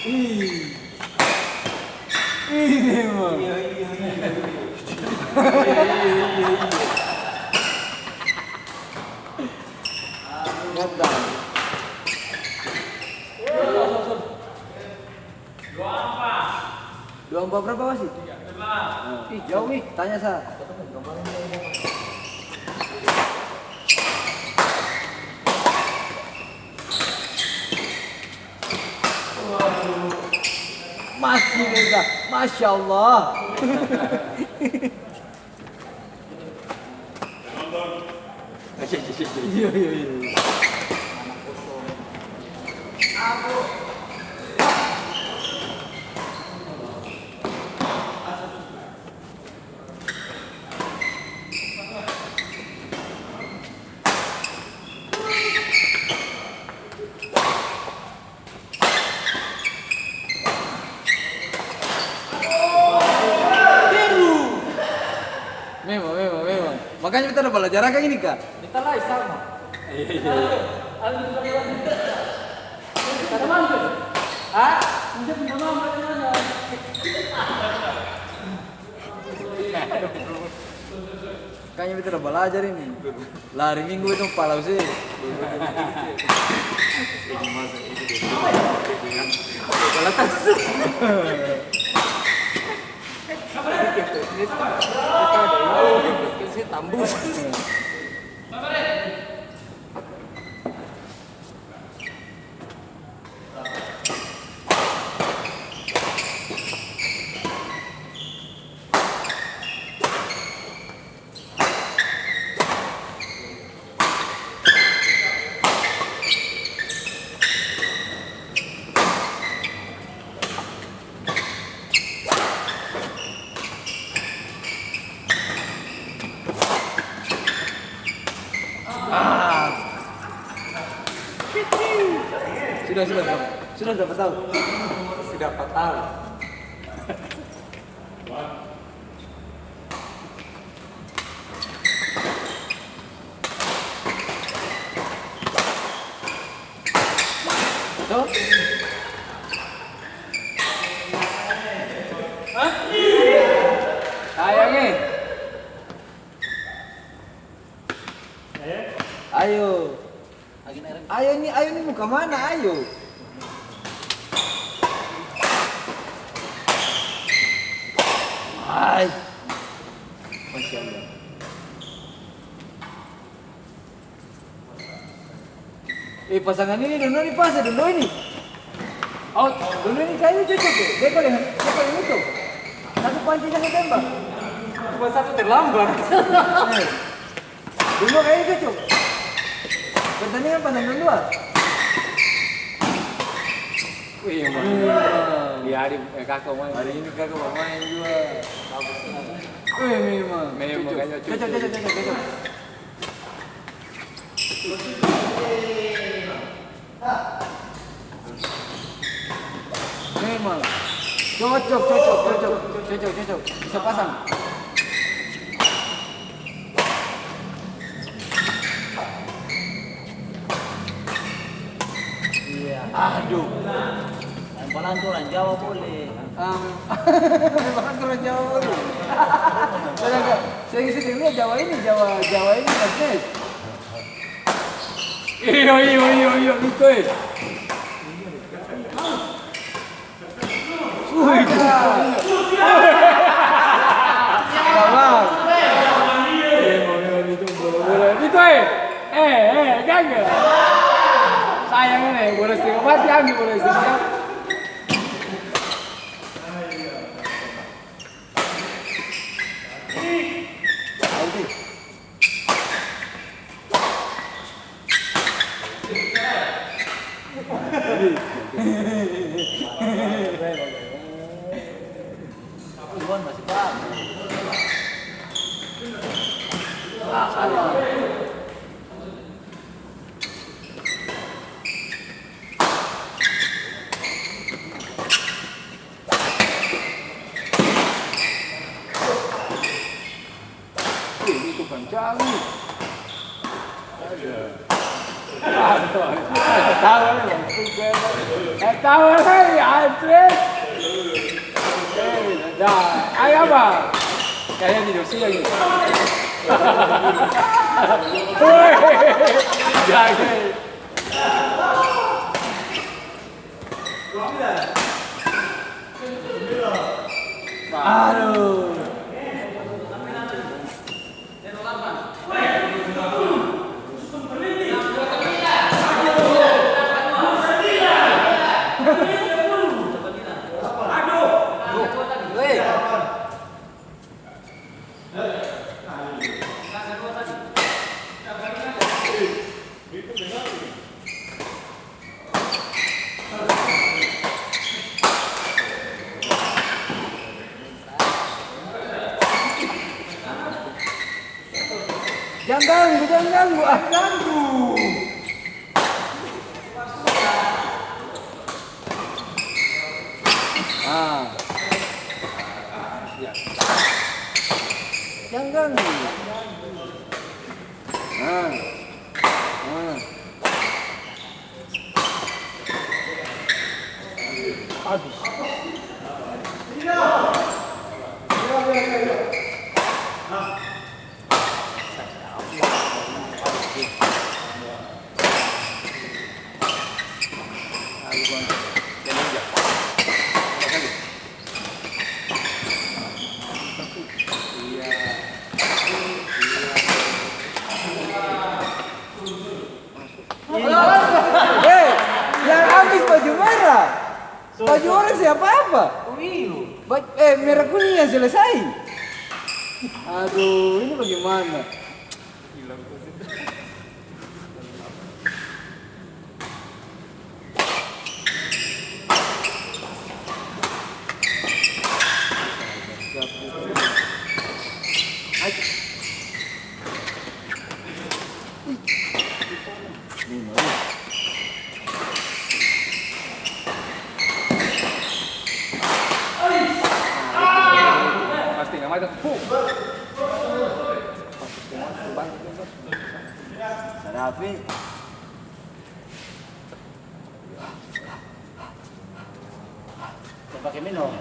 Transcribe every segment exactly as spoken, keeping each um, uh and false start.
Ih. Ih, memang. Iya, iya, iya, iya. Iya, iya, iya, iya. Gantang. Dua ampa berapa, wasit? Ih, jauh, ih. Tanya sa. Masih beda. Masya Allah. Iya, iya, iya. Memang, memang, memang. Makanya beta ada balajar akang ini, ka. Beta lai sama. Iya, iya, iya. Hah? Kayaknya beta ada balajar ini. Lari minggu itu pala ose. Tambus. Ah. Sudah, sudah, sudah. Sudah, sudah fatal. Sudah fatal. Betul? Hah? Sayang, eh. Ayo. Ayo ni, ayo ni mo kamana, ayo. Ai. Masya Allah. Eh, pasangan ini dong, dong ni pas ya, dong, dong ini. Out, dong, dong ini kayaknya cocok ya. Dia paling, dia paling itu. Satu panci satu tembak. Cuma satu terlambat. Eh. Dong dua kayaknya cocok. Pertandingan pasang dong dua. Wih, yang mana? Iya. Di hari, eh, kakak main. Hari ini kakak mau main juga. Bagus. Wih, memang. Memang cocok. Kayaknya cocok. Cocok, cocok, cocok, cocok. Memang. Cocok, cocok, cocok, cocok, cocok. Bisa pasang. Iya. Aduh. Main balang tu orang Jawa boleh. Ah, main balang tu orang Jawa boleh. Saya agak, saya isi dulu Jawa ini, Jawa, Jawa ini, Mas Nes. Iyo, iyo, iyo, iyo, itu, eh. Wih, itu. Itu, eh. Eh, eh, gagal. Sayang ini, bola setengah mati, ambil bola setengah mati. Wih, itu kencang nih. Ada. Tahu nih, Bang. Eh, tawa lai, anjing. Eh, dah. Ayo, apa? Kayaknya di Indonesia gitu. Woi, jago. Aduh. Jang ganggu, jang ganggu, ah, ganggu. Ah. Jang ganggu. Ah. Ah. Abis. Eh, yang habis baju merah. Baju orang siapa apa? Ba-, eh, merah kuning yang selesai. Aduh, ini bagaimana? Pasti nggak macet. Sadap, eh. Seng pake minum.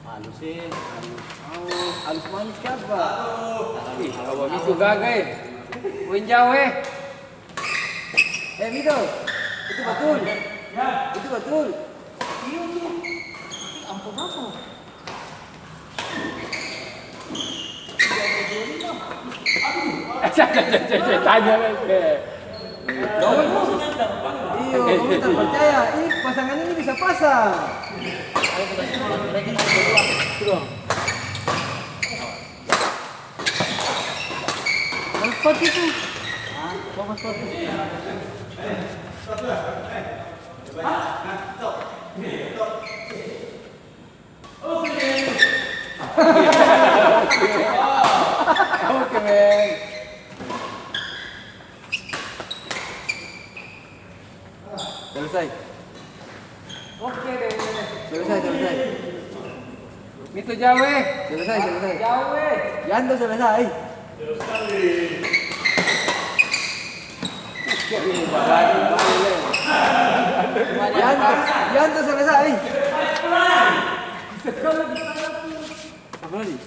Halus, eh, halus. Halus manis kapa? Ih, kawa Mito gaga, eh. Wen jao, eh. Eh, Mito, itu batul. Itu batul. Iya, tuh. Ampun apa? Tanya lagi. Iyo, kamu tak percaya. Ini pasangan ini bisa pasang. Mana sepatu itu? Hah? Bawa sepatu. Oke, men. Selesai. Oke deh. Selesai, selesai. Mito jao, eh. Selesai, selesai. Jao, eh. Yanto selesai. Yanto, Yanto selesai. Apa lagi?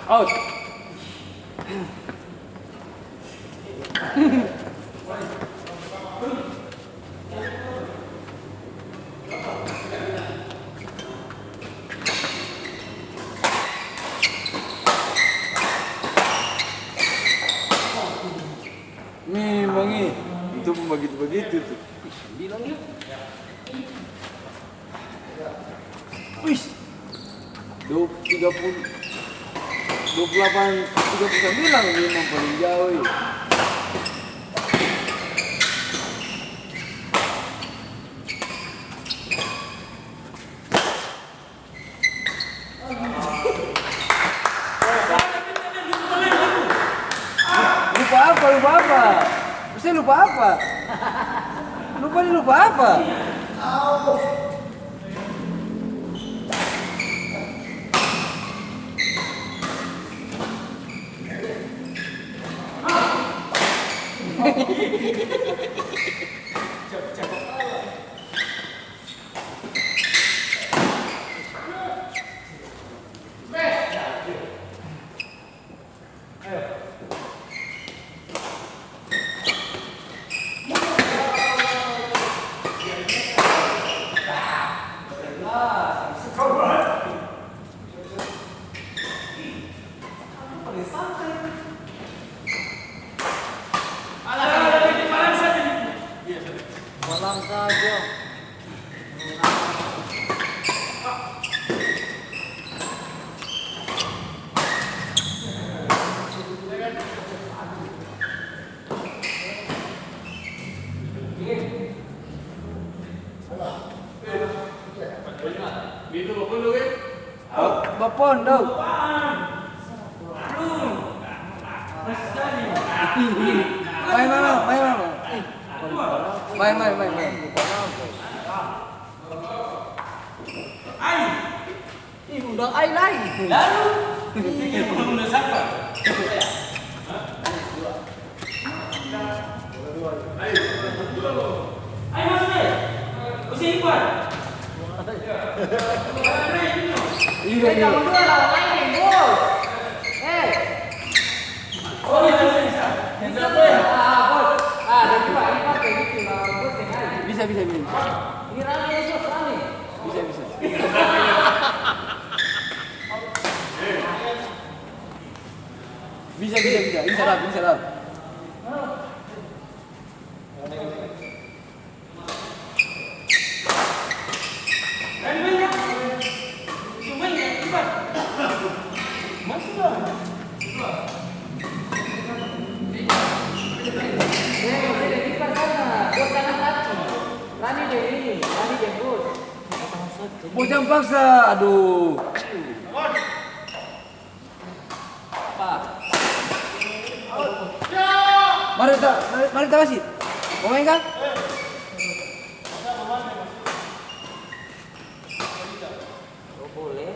Out. Memang, eh, itu pun bagitu-bagitu tuh. Ih, bilang ya. Wis, dua, tiga puluh, dua puluh delapan, tiga puluh sembilan memang paling jauh, e. Lupa apa? Lupa apa? Maksudnya lupa apa? Lupa ni lupa apa? Balang saja. Bapondok. Main, main, main, main. Main, main, main, main. Ih, undang ai lai. Lalu? Ih, undang sapa? Ayo, ayo, masuk, eh. Usia Ipan. Iya, iya. Kamu dua lawan aing, bos. Eh. Oh, bisa, bisa. Bisa, bos. Ah, bos. Ah, ada dua, Ipan kayak gitu, lawan bos yang lain. Bisa, bisa, bisa. Ini rame, ini, bos, rame. Bisa, bisa. Bisa, bisa, bisa. Insya Allah, insya Allah. Bos jang paksa, aduh. Mari ta, mari, mari ta kasi. Mau main ka? Oh, boleh.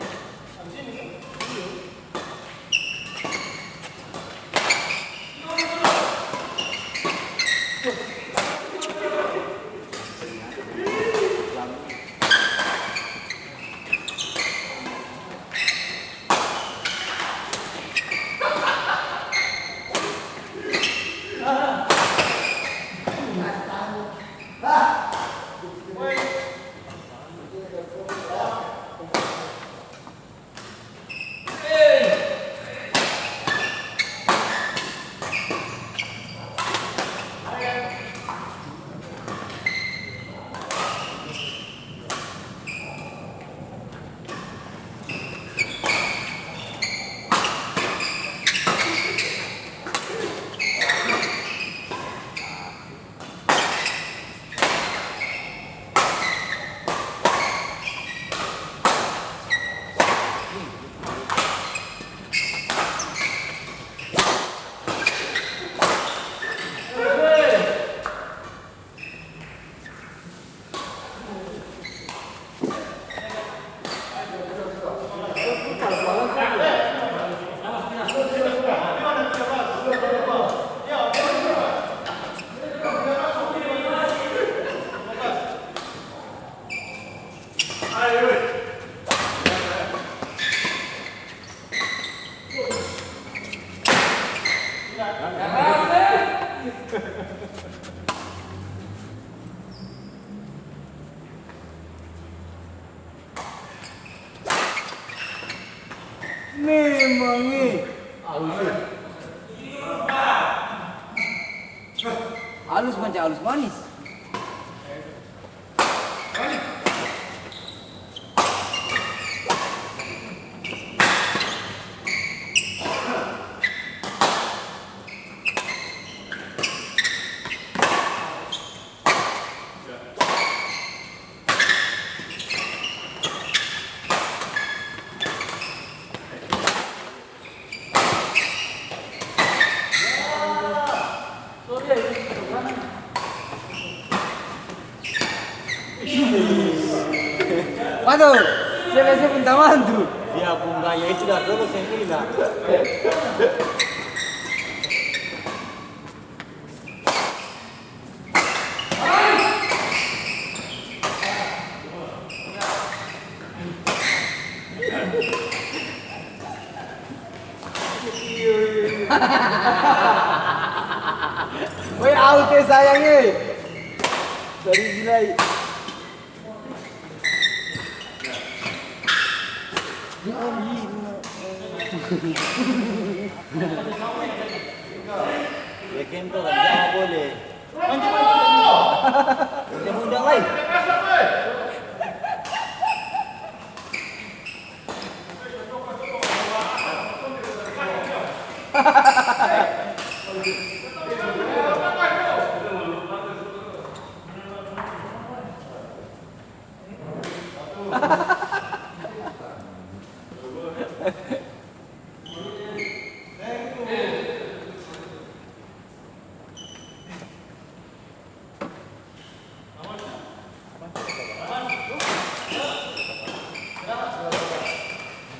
Memang e. Alus macam alus manis. Waduh, se lese pung tamang tu. Dia pung gaya itu dari dolo seng ilang. Weh, out e, sayang e. Sorry, Bilai. Bikin tuh, jangan boleh. Undang lai.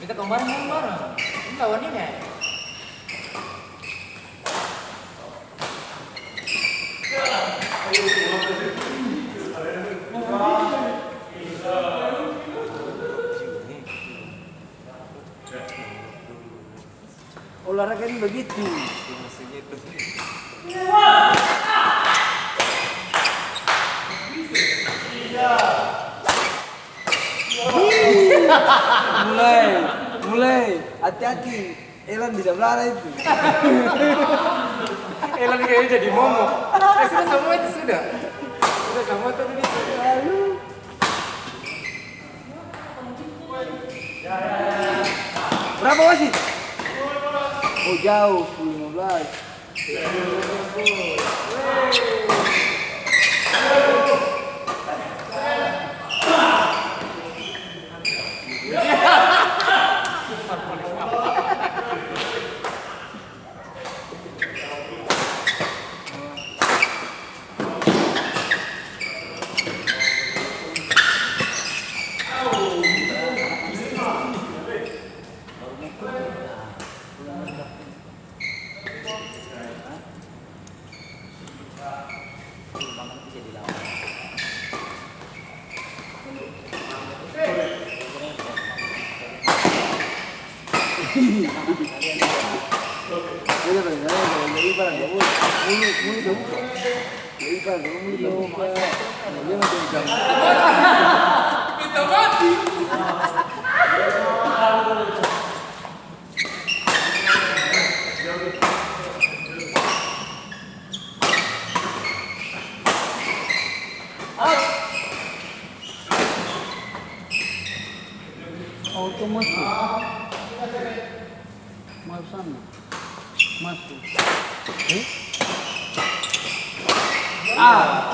Beta kemarin main bareng, ini lawan ini, e. Olahraga ini bagitu. Mulai, mulai, hati-hati. Elan di sablah itu. Elan kayaknya jadi momo. Eh, sudah semua itu, sudah. Sudah semua tadi itu. Lalu. Berapa wasit? Oh, jauh, sepuluh lima belas. Auto masuk. Masuk sana. Masuk. Eh? Ah.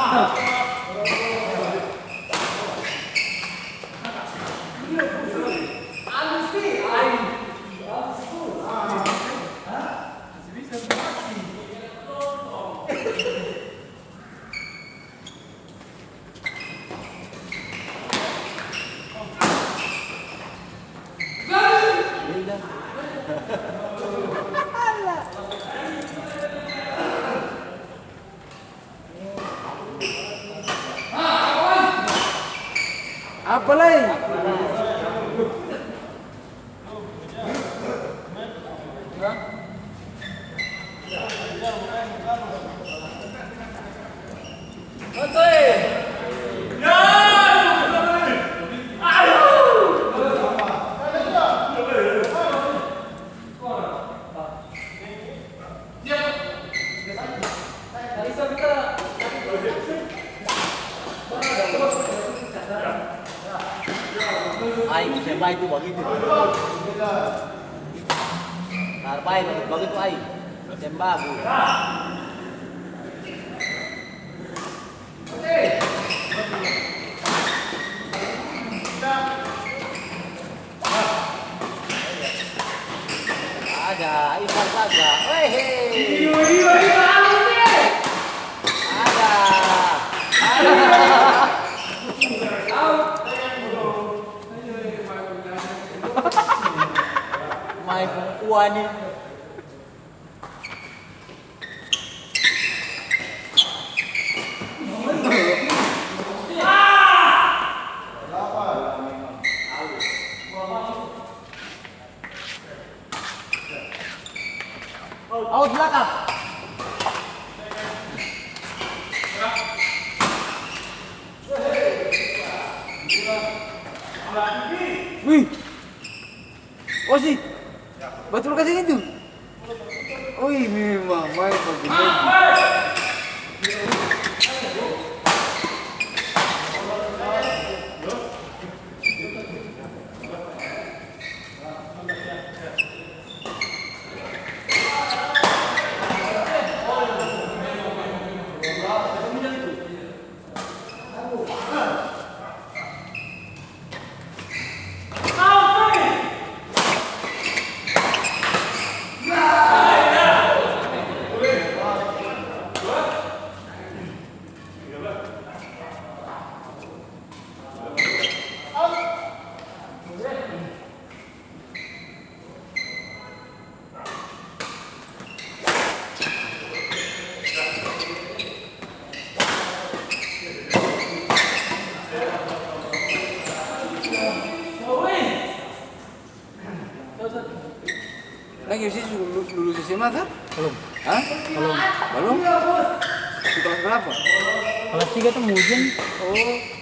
Apa lai? Aing seng bae tu bagitu. Tar bae bagitu, bagitu aing. Seng bagus. Ada, Ivan Saga. Wehe. Ada. Ada. Out belakang. Wih. Osi. Batul ka seng itu? Oi, memang main bagus. Lagi sih lulus, lulus S M A kah? Belum. Hah? Belum. Belum? Su kelas berapa? Kelas tiga tuh mau ujian. Oh.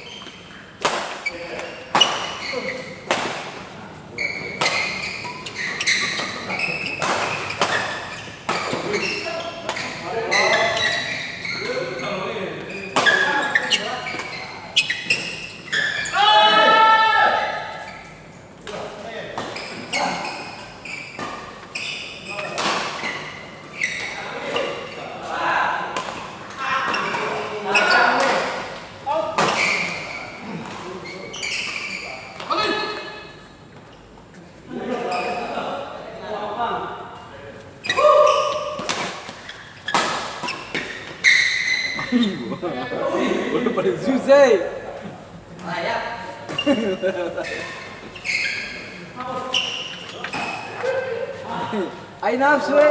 Bola paling susah, e. Ai nafsu, e.